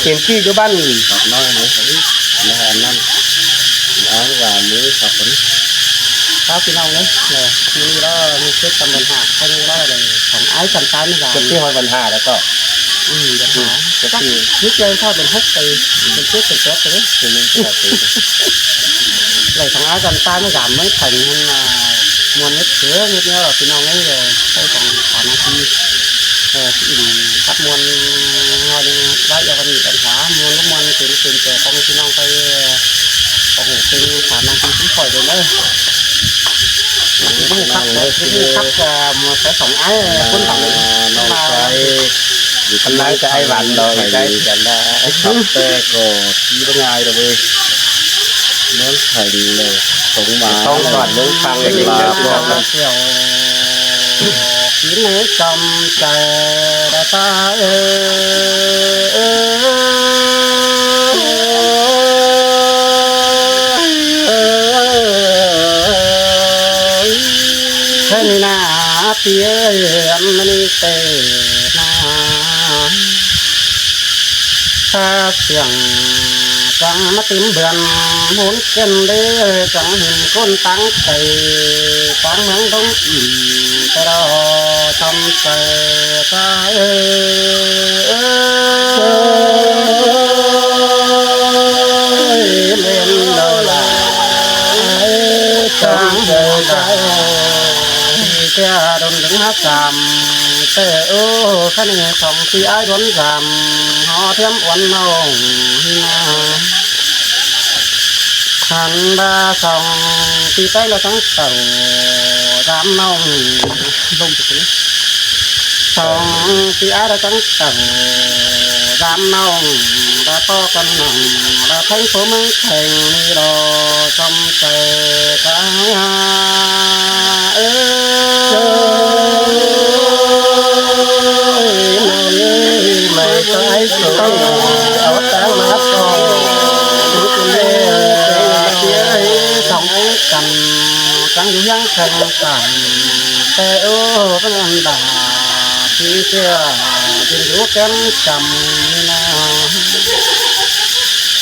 ເປັນທີ່ຢູ່ບ້ານ ດອກນ້ອຍເລີຍ ນະ ອັນນັ້ນ ອ້າຍວ່າມີສອງຄົນ ຄາບພີ່ນ້ອງເອີຍ ເອີ ມີລະ ມີເຈັດຕຳບັນຫາ ເພິ່ນລະ ສອງອ້າຍກັນຕາຍນີ້ລະ ເຈັດປີຮອດບັນຫາແລ້ວກໍ ອືມ ບັນຫາ ອືມ ຈັກ ຈັກປີ ມີແຕ່ເປັນຫົກປີ ອືມ ເປັນເຈັດເປັນແປດເລີຍ ເປັນແປດປີ ຫຼາຍສອງອ້າຍກັນຕາຍນີ້ລະ ເມືອງໄທຫັ້ນນະ ມ່ວນເຮັດເທື່ອເຮັດແນວລະ ພີ່ນ້ອງເອີຍ ເອີ ໃຊ້ຂອງ ຂອງໜ້າທີ່ ເອີ ຊິອີ່ມກັບມ່ວນໜ້ອຍໜຶ່ງ ລາຍລະກະມີບັນຫາ ມ່ວນບໍ່ມ່ວນເປັນ ເປັນແຕ່ຂອງພີ່ນ້ອງໄປ ເອີ ຂອງເປັນສາມນາທີທີ່ຂ້ອຍເດີເດີ ຜູ້ຂັບ ຜູ້ຂັບ ເອີ ມອເຕີໄຊສອງອ້າຍ ຄົນທຳ ນ້ອງຊາຍ ຢູ່ກັບນາຍຊາຍຫວັນດອກ ໄດ້ກັນດາ ຂັບແຕ່ກໍຂີ່ບໍ່ງ່າຍດອກເວີຍ ເມືອງໄທເລີຍ ຕົງມາ ຕ້ອງກອດເມືອງພັງ ເປັນວ່າພວກ ກິນໃຫ້ຊ່ຳໃຈລະຕາເອີຍ ແຄ່ນີ້ນາ ເປັນອັນນີ້ເຕນາ ຖ້າສຽງ ຈັ່ງມາຕື່ມເບືອນ ໂຫນເກັນເດ້ ຈັ່ງເຫັນຄົນຕ່າງໄກ ກາງເມືອງດົງອີ່ມ ແຕ່ລະຊ່ຳໃສຕາເອີຍ ແມ່ນແລ້ວລະ ຊ່ຳໃສຕາເອີຍ ແຕ່ດົນເຖິງມາສາມ ແຕ່ໂອ້ ຄັນນີ້ສອງ ທີ່ອ້າຍດວນສາມ ຫໍ່ທຽມອວນນ້ອງນາ ຄັນວ່າສອງ ທີ່ແປ້ງລະຈັ່ງເຕົ້າ ສາມນ້ອງ ລົມຈະຂຶ້ນ ສອງ ທີ່ອ້າຍລະຈັ່ງເຕົ້າ ສາມນ້ອງ ລະພໍ້ກັນໜັງ ລະແພງໂພເມືອງແພງນີ້ລະ ຊ່ຳໃຈກາຍ ເອີຍ ນ້ອງເອີຍ ໄມ້ຕາຍໂສ ເອົາຕາມາສອງ ເອີຍ ສອງກັນ ຈັ່ງຢູ່ຫຍັງແຂງຕ່າງ ແຕ່ໂອ້ ເປັນອັນດາ ທີ່ເຊື່ອ ທີ່ຢູ່ແກ່ນຈຳນາ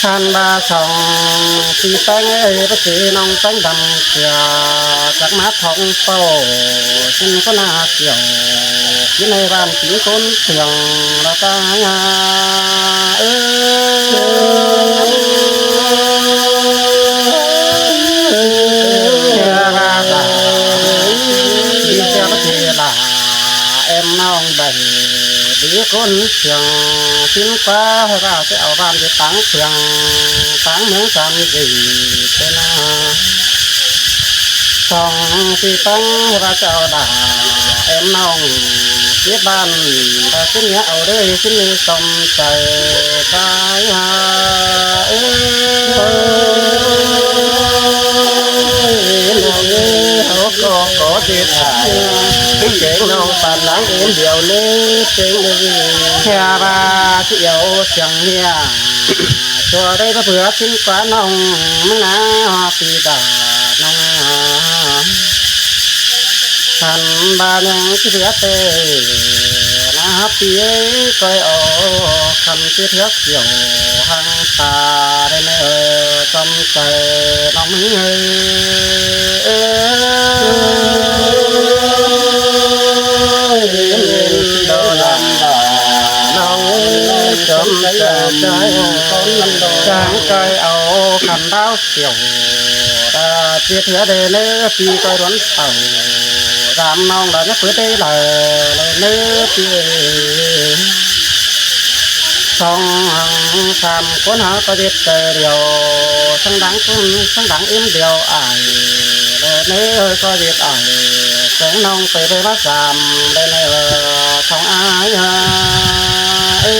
ທ່ານວ່າສອງ ທີ່ແປ້ງເອີຍ ພະສີນ້ອງແປ້ງດຳເກືອ ຈັກມາທ່ອງເປົ້າ ຊິນກໍໜ້າກ່ຽວ ຢູ່ໃນບ້ານກິນຄົນເຊື່ອງລະຕາເອີຍ ເຊື່ອລະຕາ ທີ່ເຊື່ອພະສີລະ ແອມນ້ອງໄດ້ ດີຄົນສຽງ ສິນກວ່າວ່າຈະເອົາບ້ານຢູ່ຕ່າງເມືອງ ຕ່າງເມືອງສາມສີ່ເປັນນາ ສອງ ທີ່ຕັ້ງວ່າຈະເອົາດາ ແອມນ້ອງ ເກັບບ້ານ ດາສິນເນຍເອົາເດີ ສິນມີສົມໃຈກາຍເອີຍ ນ້ອງເອີຍ ເຮົາກໍຂໍເດດອາຍ ເປັນແກງນ້ອງປານນາງເອັນດຽວເນີ ເປັນເອີຍ ແຄ່ວ່າຊິເອົາສຽງເນຍ ຕົວໃດກໍເພື່ອຊິນກວ່ານ້ອງ ມຶງນາປີດານ້ອງ ຄັນວ່າຍັງຊິເຫຼືອແຕ່ໜ້າປີເອີຍ ກ້ອຍເອົາຄຳຊິເທື່ອ ກ່ຽວຫາງຕາໄດ້ເນີ ຈອມໃຈນ້ອງເອີຍ ເອີຍ ເອີຍ ເອີຍ ດອລາ ນ້ອງເອີຍ ຈອມໃຈ ຈາງໄກເອົາຄຳດາວ ກ່ຽວ ດາເຈເທື່ອເດເນີ ປີກອຍດວນເອົາ ດາມນ້ອງດາເນີ ເປີດໄດ້ຫຼາຍເລີຍເນີ ປີເອີຍ ສອງສາມຄົນຫາກໍເຮັດແຕ່ດຽວ ສັງດັງຄົນສັງດັງເອັນດຽວອ້າຍ ເດີເນີ ກໍເຮັດອ້າຍ ແສງນ້ອງໄປໄປມາສາມ ເດີເນີ ຂອງອ້າຍ ເອີ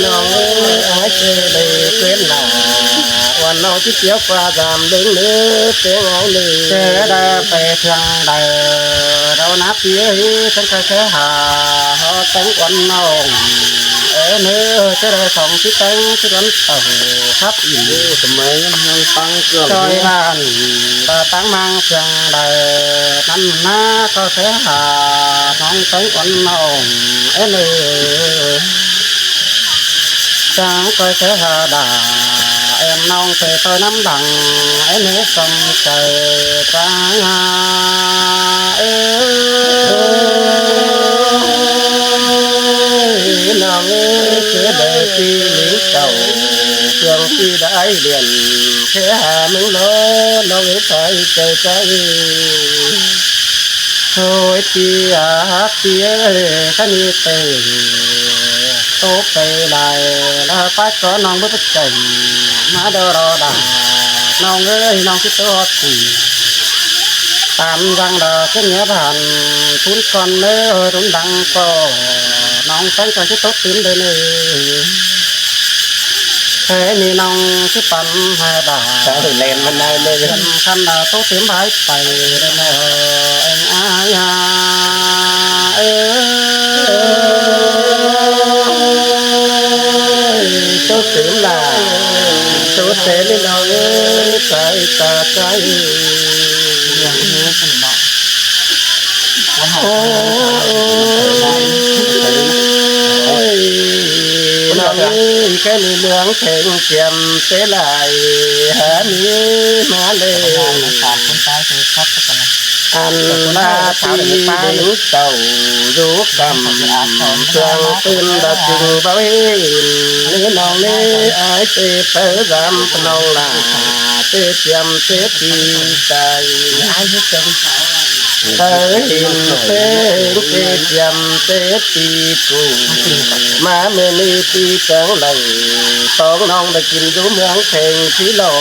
ນ້ອງເອີຍ ອ້າຍເຄີຍໄດ້ເປັນຫຼ້າ ວ່ານ້ອງຊິກ່ຽວກວ່າສາມເດືອນເດີ ເປັນເອົາເດີ ແຕ່ໄດ້ໄປເທື່ອງໃດ ເຮົານັບປີເອີຍ ຕັ້ງແຕ່ເຄີຍຫາ ເຮົາຕັ້ງອ່ອນນ້ອງ ເອີ ເນີ ຈະໄດ້ສອງຊິແຕງ ຊິວັນເຕົາຄັບອີກ ໂອ້ ສະໄໝຍັງຕັ້ງເຄື່ອງ ຈອຍບ້ານ ຕາຕັ້ງມັງເຄື່ອງໃດ ນັ້ນນາ ກໍເສຍຫາ ນ້ອງແຕງອ່ອນນ້ອງ ເອີ ເນີ ຈັ່ງກໍເສຍຫາດາ ແອມນ້ອງເຕຕໍ່ນ້ຳດັງ ເອີ ເນີ ສົມໃຈ ຕາ ເອີ ນ້ອງເອີຍ ເກີດໄດ້ປີນີ້ເຈົ້າ ເຄື່ອງຊິໄດ້ລຽນ ແຄ່ຫາມຶງໂລ ນ້ອງເອີຍ ໃສ່ໃຈໃຈ ໂອ້ຍ ປີອາ ປີເອີຍ ຄັນນີ້ເຕີ ໂຕໄປຫຼາຍ ລະປາດກໍນ້ອງບໍ່ປະໄຈ ມາດອລອດາ ນ້ອງເອີຍ ນ້ອງຊິໂຕຮອດປີ ຕາມຫວັງດາ ເປັນເມຍບ້ານ ທຸນກ່ອນເດີ ທຸນດັງກໍ ນ້ອງແຕງກໍຊິຕົກຕື່ມເດີເນີ ແທ້ນີ້ນ້ອງຊິປັນໃຫ້ດາ ເຈົ້າແລ່ນມາໄດ້ເລີຍ ຄັນດາໂຕເຕັມບາຍໄປເດີເນີ ເອັງອາຍາ ເອີຍ ໂຕເຕັມລາ ໂຕເຕັມນີ້ນ້ອງເອີຍ ໃຈຕາໃຈ ໂອ້ຍ ນ້ອງເອີຍ ແຄ່ນີ້ເມືອງເພັງຈຽມເສຍຫຼາຍ ຫາມີມາເລີຍ ອັນລາຕີເດັງເຕົ້າ ຢູ່ກຳເຄື່ອງຕື່ນດາຈຶ່ງເບົາເຫັນ ນີ້ນ້ອງນີ້ ອາຍເຕໄປລຳນ້ອງລາ ເຕຈຽມເຕຕີໃຈ ເອີຍ ເຫັນເປັນເກດຈຽມເຕຕີກູ ມາມື້ນີ້ປີຈັງໄລ ຕ້ອງນ້ອງໄດ້ກິນຢູ່ເມືອງເພັງທີ່ຫຼໍ່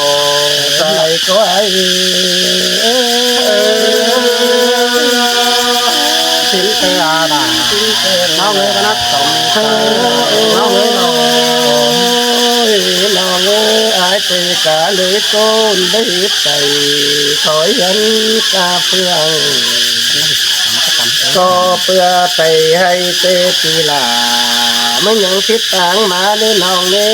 ໃສ່ກ້ອຍ ສິນເຕອາດາ ນ້ອງເອີຍ ກະນັກສອງ ນ້ອງເອີຍ ນ້ອງເອີຍ ອາຍເຕກະເລີຍໂກນໄດ້ໃສ່ ຂໍເຫັນກາເຟືອງ ກໍເພື່ອໄປໃຫ້ເຕປີລາ ມັນຍັງຕິດຕາງມາເດີນ້ອງເດີ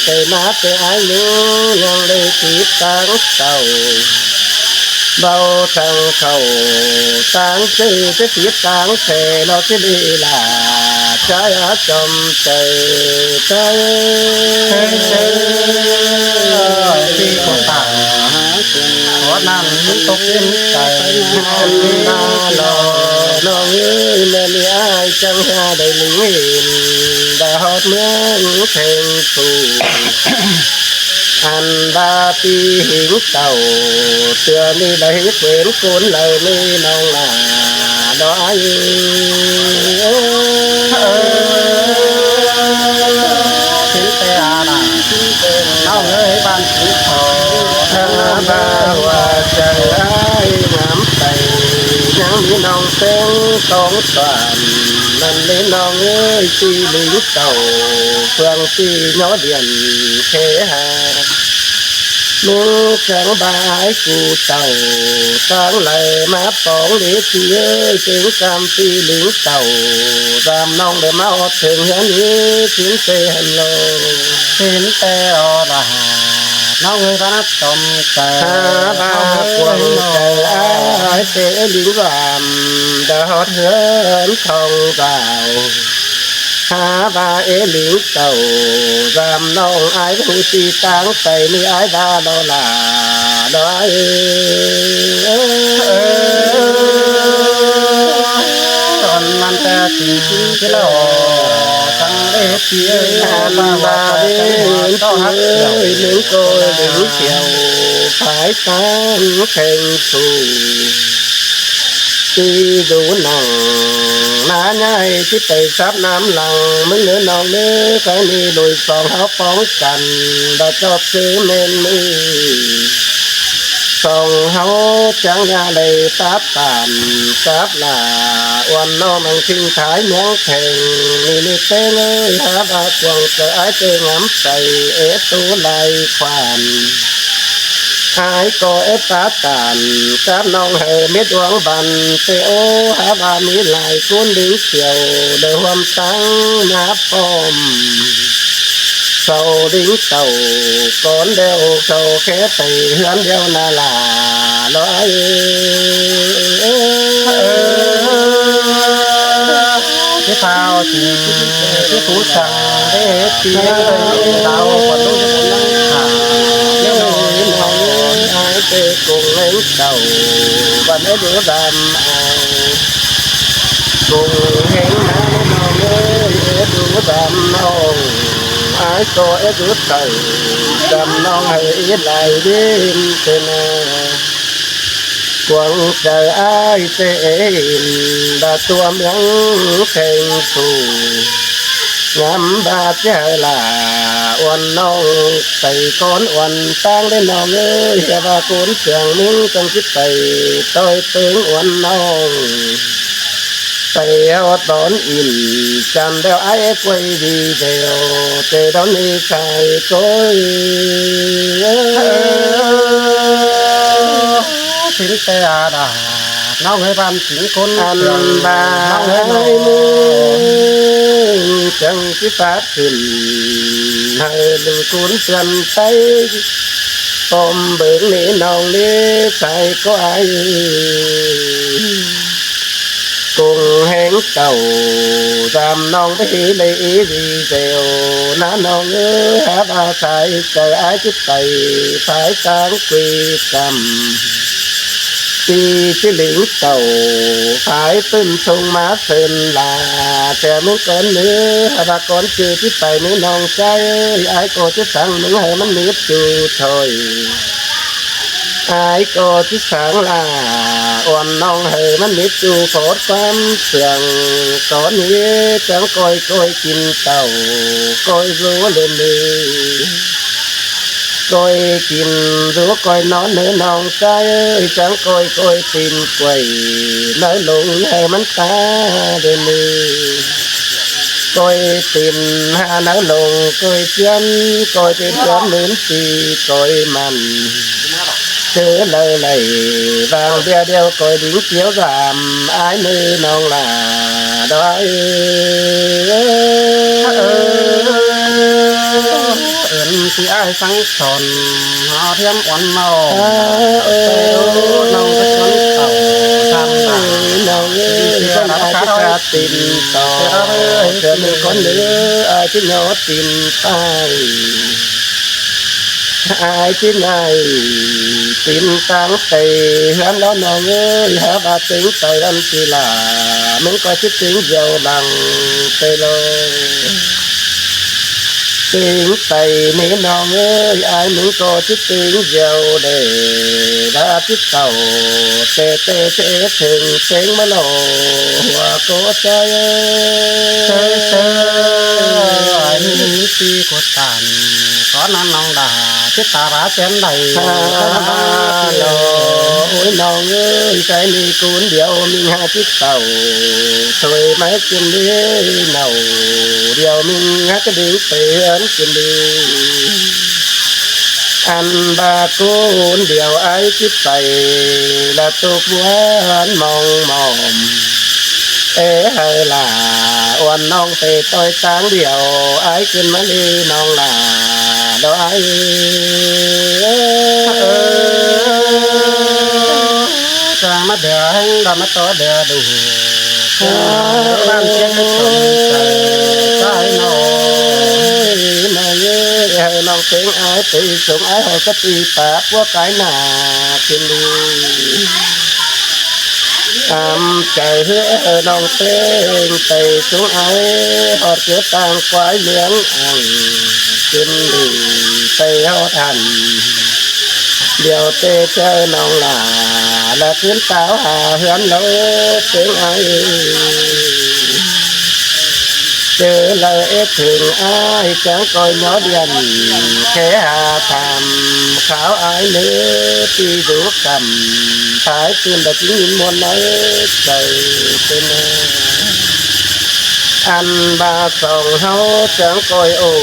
ໄປມາແຕ່ອາຍໜຶ່ງ ຍັງໄດ້ຕິດຕາງເຕົ້າ ເບົາທັງເຂົ້າຕາງເຈີ ຈະຕິດຕາງແທ້ເນາະຊິເດລາ ຈາຍອາຈອມໃຈ ໃຈ ເຊີຍ ເຊີຍ ທີ່ຄົນຕ່າງ ເພາະນັ້ນຕົກເປັນໃຈ ອັນດາລໍນ້ອງເອີຍ ແມ່ນອາຍຈັ່ງຫາໄດ້ເຫັນ ດາຮອດເມືອງເພັງພູ ອັນດາປີຫິງເຕົ້າ ເທື່ອນີ້ໄດ້ເຫັນເປັນຄົນເລີຍນີ້ນ້ອງລາ ດອກອາຍເອີຍ ເອີ ເຫັນແຕ່ອານາ ເຮົາເລີຍບ້ານປູເຂົາ ຖ້າວ່າວ່າໃຈອ້າຍງາມໃສ ຍັງມີນ້ອງແຕງຕ້ອງສານ ນັ້ນເລີຍນ້ອງເອີຍ ທີ່ລຶງເຕົ້າ ເຟືອງທີ່ຍໍດຽນເຄຫາ ໜຶ່ງແສງບາຍກູເຕົ້າ ຕ່າງໄຫຼມາປອງເດທີ່ເອີຍ ເຕັງກຳທີ່ລຶງເຕົ້າ ຕາມນ້ອງໄດ້ມາຮອດເຖິງເຮືອນນີ້ ຊິນເຕຮັນໂລ ຊິນເຕອໍລະຫາ ນ້ອງເອີຍ ພະນັດສົມໃຈ ຫາວ່າກວາງໃຈອ້າຍເຕລິງຫວານ ດາຮອດເຮືອນຂອງເຈົ້າ ຫາວ່າເອລິງເຈົ້າ ຕາມນ້ອງອ້າຍຜູ້ທີ່ຕ່າງໄປນີ້ ອ້າຍວ່າລໍຫຼາດອຍ ເອີ ຕອນນັ້ນແຕ່ຈິງທີ່ລາ ຕັງເດທີ່ເອີຍ ອັນວ່າເດນເອີຍ ໜຶ່ງກໍເດີນທ່ຽວ ພາຍຕາມແຂງສູງ ທີ່ດູໜັງ ໜ້າໃຫຍ່ທີ່ໄປສັບນ້ຳຫຼັງ ມຶງເດີນ້ອງເດີ ຄັ້ງນີ້ໂດຍສອງເຮົາປ້ອງກັນ ດາຈອບເຊີແມ່ນມື ສອງເຮົາຈັ່ງຢ່າໄດ້ຕັດ ປານກັບຫຼ້າ ອວນນ້ອງນັ່ງພິງທ້າຍເມືອງແຂງ ນີ້ນີ້ເຕເລີຍ ຫາວ່າກວາງເກີດອ້າຍເຈີງາມໃສ ເອໂຕໄລຄວານ ເ ອ້າຍກໍເອັດປາຕານກັບນ້ອງໃຫ້ເມັດດວງບັນເຕໂອ ຫາວ່າມີຫຼາຍຄູນດຶງສຽວ ໄດ້ຮ່ວມຕັ້ງມາພ້ອມ ເຊົາດິງເຕົ້າກ່ອນແລ້ວ ເຂົາແຄ່ໄປເຮືອນດຽວນາລາ ລອຍ ທີ່ພາວຈິງທີ່ຜູ້ສັ່ງໄດ້ເຮັດປີເລີຍ ດາວຂວັນລຸງຂາວ ເລນອງ ເປັນກົງແຫ່ງເຈົ້າ ບັນໃຫ້ດູດຳເອົາ ກົງແຫ່ງນານ້ອງເອີຍ ເອັດດູດຳນ້ອງ ອ້າຍກໍເອັດດູເຕີ ດຳນ້ອງໃຫ້ອີກຫຼາຍເວນເຕີນາ ກວາງໃຈອ້າຍເຕັມ ດາຕົວເມືອງແຂງຜູ້ ງາມບາດເຈົ້າຫຼ້າ ອວນນ້ອງໄປກ່ອນອວນຕາງເດ້ນ້ອງເອີຍ ເຮັດວ່າຄົນເມືອງມຶງຈັ່ງຊິໄປ ຕ່ອຍເຕີງອວນນ້ອງ ໄປຮອດຕອນອິນຈັນແລ້ວ ອ້າຍເອີຍ ກວຍດີແລ້ວ ແຕ່ດອນນີ້ຊາຍກວຍ ເອີ ສິນແຕ່ອາດາດ ນ້ອງເອີຍ ບ້ານສິງຄົນ ອັນເຄື່ອງ ບ້ານ ນ້ອງເອີຍ ໃນເມືອງ ຈັ່ງຊິຟາດຂຶ້ນ ໃຫ້ລຸງຄູນເພື່ອນໄປ ປ້ອມເບິ່ງນີ້ນ້ອງເດ້ ຊາຍກວຍ ກົງແຫ່ງເຈົ້າ ຕາມນ້ອງໄປເລີຍອີ່ຫຼີແລ້ວນະນ້ອງເອີຍ ຫາວ່າສາຍໃຈອ້າຍຈິດໄປ ພາຍສາງກຸຍກຳ ປີຊິເຫຼັງເຕົ້າ ພາຍຕື່ນຊົງມາເຊີນລາ ແຕ່ມື້ກ່ອນເນີ ຫາວ່າກ່ອນເຈີຊິໄປນີ້ນ້ອງຊາຍເອີຍ ອ້າຍກໍຈະສັ່ງມຶງໃຫ້ມັນມີດຢູ່ຖອຍ ອ້າຍກໍຊິສັ່ງລາ ອວນນ້ອງໃຫ້ມັນມີດຢູ່ ຂອດຄວາມເຊື່ອງ ຕອນນີ້ຈັ່ງກອຍກອຍກິນເຕົ້າ ກອຍໂລເລີ ກອຍກິນໂລກອຍນອນເນີນ້ອງຊາຍເອີຍ ຈັ່ງກອຍກອຍຕີນກວຍ ໃນລົງໃຫ້ມັນຕາເດີ ກອຍຕີນຫາໃນລົງ ກອຍເຊື່ອມ ກອຍເປັນເພື່ອນເມີນຕີ ກອຍມັນ ເຈີເລີຍໄຫຼ ບາງເທື່ອດຽວກອຍດິງສຽວສາມ ອ້າຍເມີນ້ອງຫຼ້າດອຍ ເອີ ເອີ້ນທີ່ອ້າຍສັ່ງສອນ ຫາທຽມອ່ອນເມົາ ເອີ ແຕ່ໂອ້ ນ້ອງໄປສອນເຂົ້າທາງບ້ານ ນ້ອງເອີຍ ເຊື່ອລະພາດອຍຕີນຕໍ່ ເທື່ອໜຶ່ງກ່ອນເດີ ອ້າຍຊິຍໍຕີນໄປ ອ້າຍຊິໃຫຍ່ຕີນຕັ້ງແຕ່ເຮືອນແລ້ວນ້ອງເອີຍ ຫາວ່າເຕັງໄປອັນຕິລາ ມຶງກໍຊິເຕັງດຽວຫຼັງໄປໂລ ເຕັງໄປນີ້ນ້ອງເອີຍ ອ້າຍມຶງກໍຊິເຕັງດຽວແດ່ ວ່າຊິເຕົ້າ ແຕ່ແຕ່ເສເຖິງເສັງມາໂລ ຫົວໂກໃຈເອີຍ ເຊີຍເຊີຍ ອ້າຍມີສີໂກຕານ ກ່ອນນັ້ນນ້ອງດາ ຊິຕາບາແສນໃດ ຮາໂລ ໂອ້ຍ ນ້ອງເອີຍ ໃຈນີ້ກູນດຽວມີຫາຊິເຕົ້າ ຊ່ວຍໄມ້ກິນດີເນົ່າ ດຽວມີຫາກະດິງເຕືອນກິນດີ ອັນບາກູນດຽວອ້າຍຊິໄປ ລະຕົກຫວານມອງມອມ ເອ ເຮີລາ ອວນນ້ອງເປຕ້ອຍຕາງດຽວ ອ້າຍຂຶ້ນມາລີນ້ອງຫຼ້າດອຍ ເອີ ຈາມາເດືອແຮງດຳມາຕໍ່ເດືອດູ ເອີ ບ້ານຊຽງໃຫ້ສົມໃຈ ຊາຍນ້ອງ ນ້ອງເອີຍ ເອີ ນ້ອງເປັງອ້າຍໄປສົ່ງ ອ້າຍໃຫ້ສະຕິປາບ ພວກກາຍໜ້າຂຶ້ນດີ ອຳໃຈເຮີ ເອີ ນ້ອງເປັງໄປສົ່ງອ້າຍ ຮອດເກີດຕ່າງຄວາຍເມືອງອັງ ຂຶ້ນດີໄປຮອດຫັ້ນ ດຽວເຕເຈີນ້ອງຫຼ້າ ລະຂຶ້ນຕາວຫາເຮືອນໂລເປັງອ້າຍ ເຈີລະເອເຖິງອ້າຍ ຈັ່ງກອຍຍໍດຽນ ແຄ່ຫາຖາມຂ່າວອ້າຍເນີ ທີ່ຢູ່ກຳ ພາຍຄືນລະຈິງມວນໃນໃຈເປັນ ອັນວ່າສອງເຮົາຈັ່ງກອຍໂອ້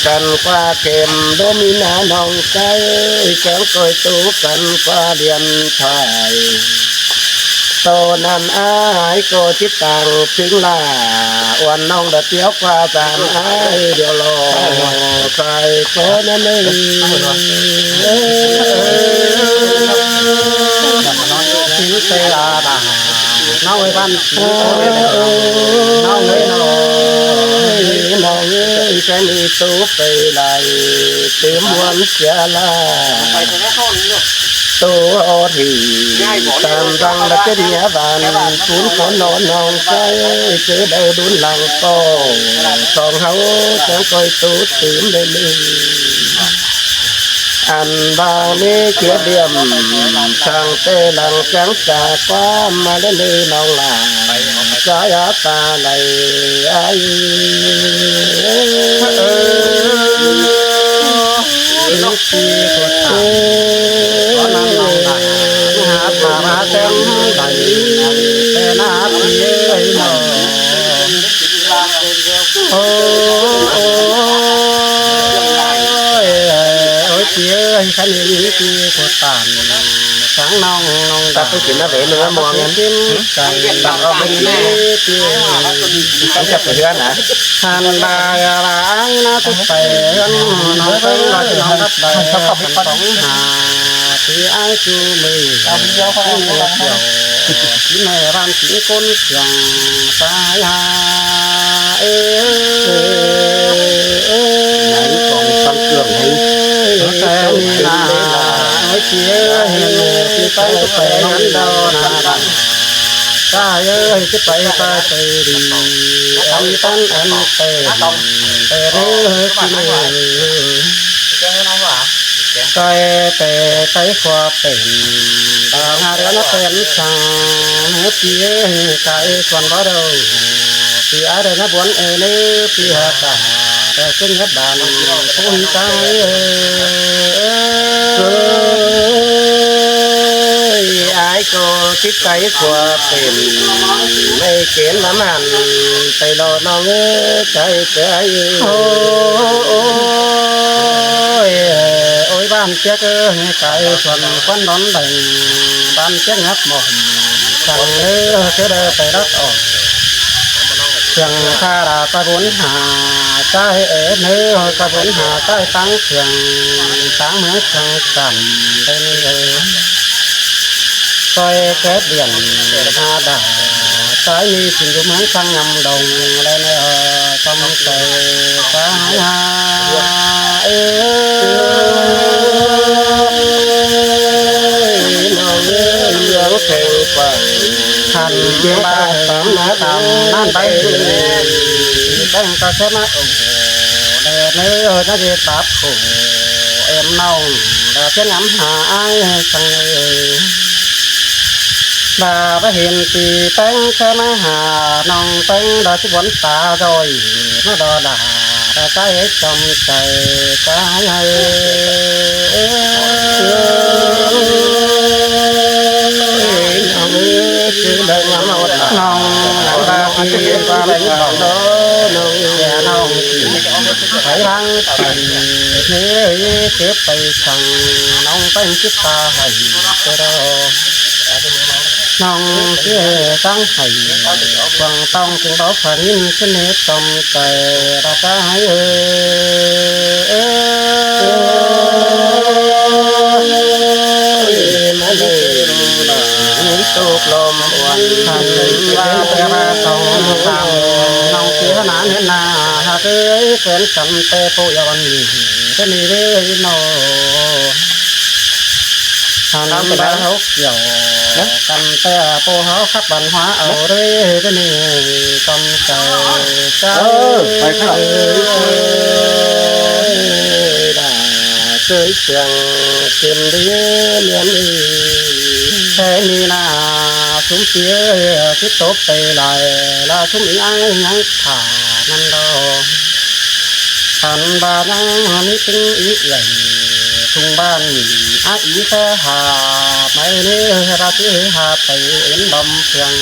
ກັນກວ່າເຂັມ ໂດມີນານ້ອງໃຈ ຈັ່ງກອຍໂຕກັນກວ່າລຽນໄທ ຕອນນັ້ນອ້າຍກໍຊິຕ່າງເຖິງລາ ອວນນ້ອງດາດຽວກວ່າສາມອ້າຍດຽວລໍ ໃສ່ກໍນັ້ນເອີຍ ເອີ ເຫັນແຕ່ອາດາ ນ້ອງເອີຍບ້ານ ເອີ ນ້ອງເອີຍ ນ້ອງເອີຍ ນ້ອງເອີຍ ແຕ່ນີ້ໂຕໄປຫຼາຍ ຕື່ມຫວນເສຍລາ ໂຕອອດຫີຕາມດັງລະເປັນເມຍບ້ານ ຄູນຂໍນອນນ້ອງໃຈ ເຈີໄດ້ດຸນຫຼັງກໍ ສອງເຮົາຈັ່ງກອຍໂຕຕື່ມໄດ້ເລີຍ ອັນວ່າມີກຽດດຽມ ຊ່າງແຕ່ຫຼັງຈັ່ງຈາກຄວາມມາແລະເນີນ້ອງຫຼ້າ ສາຍຕາໄຫຼອ້າຍເອີຍ ເອີ ລູກພີ່ຄົນຕາຍ ຕອນນັ້ນນ້ອງຫຼ້າຫາພາມາແຕ່ງໃດ ແຕ່ໜ້າພີ່ເອີຍນ້ອງ ໂອ້ ໂອ້ຍ ໂອ້ຍ ພີ່ເອີຍ ຄັນນີ້ມີພີ່ຜູ້ຕານ ທັງນ້ອງ ນ້ອງດາວ ຕັດໄປກິນນະເວ ໜຶ່ງລະມ່ວງນັ້ນ ກິນໄກ່ ຕັດອອກໄປກິນເວ ພີ່ເອີຍ ມັນຈະໄປເຮືອນນະ ຫັ້ນລະລາຍນະ ທຸກໄປເຮືອນ ນ້ອງເອີຍ ນ້ອງກັບໄປ ຄັນຕ້ອງຫາ ທີ່ອ້າຍຈູມື ເອົາວິດີໂອເຂົ້າ ທີ່ແມ່ບ້ານ ທີ່ກົ້ນເຄື່ອງ ຕາຍຫາເອີຍ ໃນກອງຊັ້ນເຄື່ອງໃຫ້ ແຕ່ນີ້ນາ ໂອ້ຍ ເອີຍ ເຫັນແມ່ທີ່ໄປໄປຫັ້ນດອກນາ ຕາຍເອີຍ ຊິໄປໄປໄປດີ ອັນຕັນອັນແຕ່ນ ແຕ່ເດີ ແຕ່ເດີ ໄກແຕ່ໄກຂວາເປັນ ດາວຫາເດືອນເປັນສັງ ເອີ ປີເອີຍ ກາເອສວນບໍ່ເດີ ປີອາເດີນະບວນເອີເນີ ປີຫາກາ ແຕ່ເປັນຍາບານ ຜູ້ຕາຍເອີ ເອີຍ ອ້າຍກໍຕິດໃຈຂວາເປັນ ໄດ້ເກນນຳຫັ້ນ ໄປລໍນ້ອງເອີຍ ໃຈເອີຍ ໂອ້ຍ ໂອ້ຍ ບ້ານປຽກເອີຍ ກາຍສວນຄວັນນອນແດງ ບ້ານປຽກຫຍັບໝໍ່ ສັງເດີ ເຈເດີໄປລັດອອກ ເຄື່ອງຄາລາກະບຸນຫາ ໃຈເອີເນີ ກະບຸນຫາໃຕ້ຕັ້ງເຄື່ອງ ຕັ້ງເມືອງສັງກຳ ເດີເນີ ຊ່ອຍແກດວຽນຫາດາ ຊາຍມີສິນຢູ່ເມືອງສັງງຳດົງ ແລະເນາະ ຕ້ອງໃສ່ສາຍຫາເອີຍ ນ້ອງເອີຍ ເມືອງແຂວງກວາງ ຫັ້ນບ້ານຕາມນາຕາມນັ້ນໄປ ແຕ່ງກໍແຊມາໂອ ແລະເນາະ ນະເວຕາໂພ ເອັມນ້ອງ ດາພຽງອຳຫາອ້າຍສັງເອີຍ ດາໄປເຫັນຕີແປ້ງແຊມາຫາ ນ້ອງແປ້ງ ດາຊິບວນຕາດອຍ ມາດອດາ ດາໃຈຈອມໃຈ ຕາຍເອີຍ ນ້ອງເອີຍ ຄືໄດ້ມາມອດ ນ້ອງ ດາທີ່ຄວາມເຈົ້າ ນ້ອງ ແກ່ນ້ອງ ໄປທາງໄປ ເຮີ້ຍ ເກີບໄປສັງ ນ້ອງແປ້ງຄິດຕາໃຫ້ ເອີ ນ້ອງເອີຍ ຕັ້ງໃຫ້ ຫວັງຕ້ອງຈຶ່ງບໍ່ຟັງຍິນ ສະເໜີຈອມໃຈ ລະກາໃຫ້ເອີ ເອີ ມາເດີ ມີໂຕກລົມອວນ ຄັນວ່າແຕ່ວ່າສອງສາມ ນ້ອງເສຍໜາເໜືອໜ້າ ຫາກເອີຍ ແຟນກັນແຕ່ຜູ້ຍອນນີ້ ເປັນນີ້ເດີເນາະ ຫັ້ນວ່າເຮົາກ່ຽວກັນແຕ່ ໂປເຮົາຄັກບັນຫົວເອົາເດີ ເປັນນີ້ກຳໃຈ ເອີ ໄປເຖາະ ເອີຍ ດາເຄີຍເຊື່ອງເປັນເດີ ເມືອນອີ ແທ້ນີ້ນາ ຊຸມເປີຍ ຊິຕົບໄປຫຼາຍ ລາຊຸມອີອ້າຍຍັງຖ້ານັ້ນດອກ ຄັນວ່າຍັງມີຕຶງອີກເອື້ອຍ ທຸງບ້ານອາອີແຄຫາບ ໄມເນຮາທິຫາບ ໄປເອັນດອມເມືອງ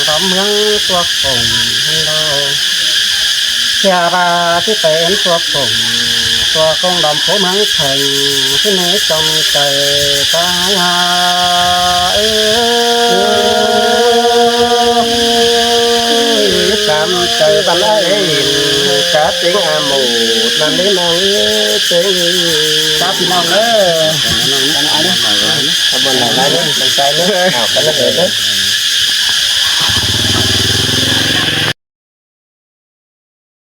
ດອມເມືອງຕົວກົງເຫັນບໍ່ ເທວະດາທີ່ໄປເອັນຕົວກົງ ຕົວກົງດອມໂພເມືອງເຖິງ ທີ່ໃນຈອມໃຈຕາຫາເອີ ຕາມໃຈບັນໄດ ກະເຕັງອາໂມດນັ້ນເດ້ນາງເອີຍ ເຕັງ ຈ້າພີ່ນ້ອງເອີຍ ອັນນີ້ ອັນນີ້ ຂະບວນຫຼາຍໆເດີ ມັນໃຈເດີ ເອົາກັນເດີ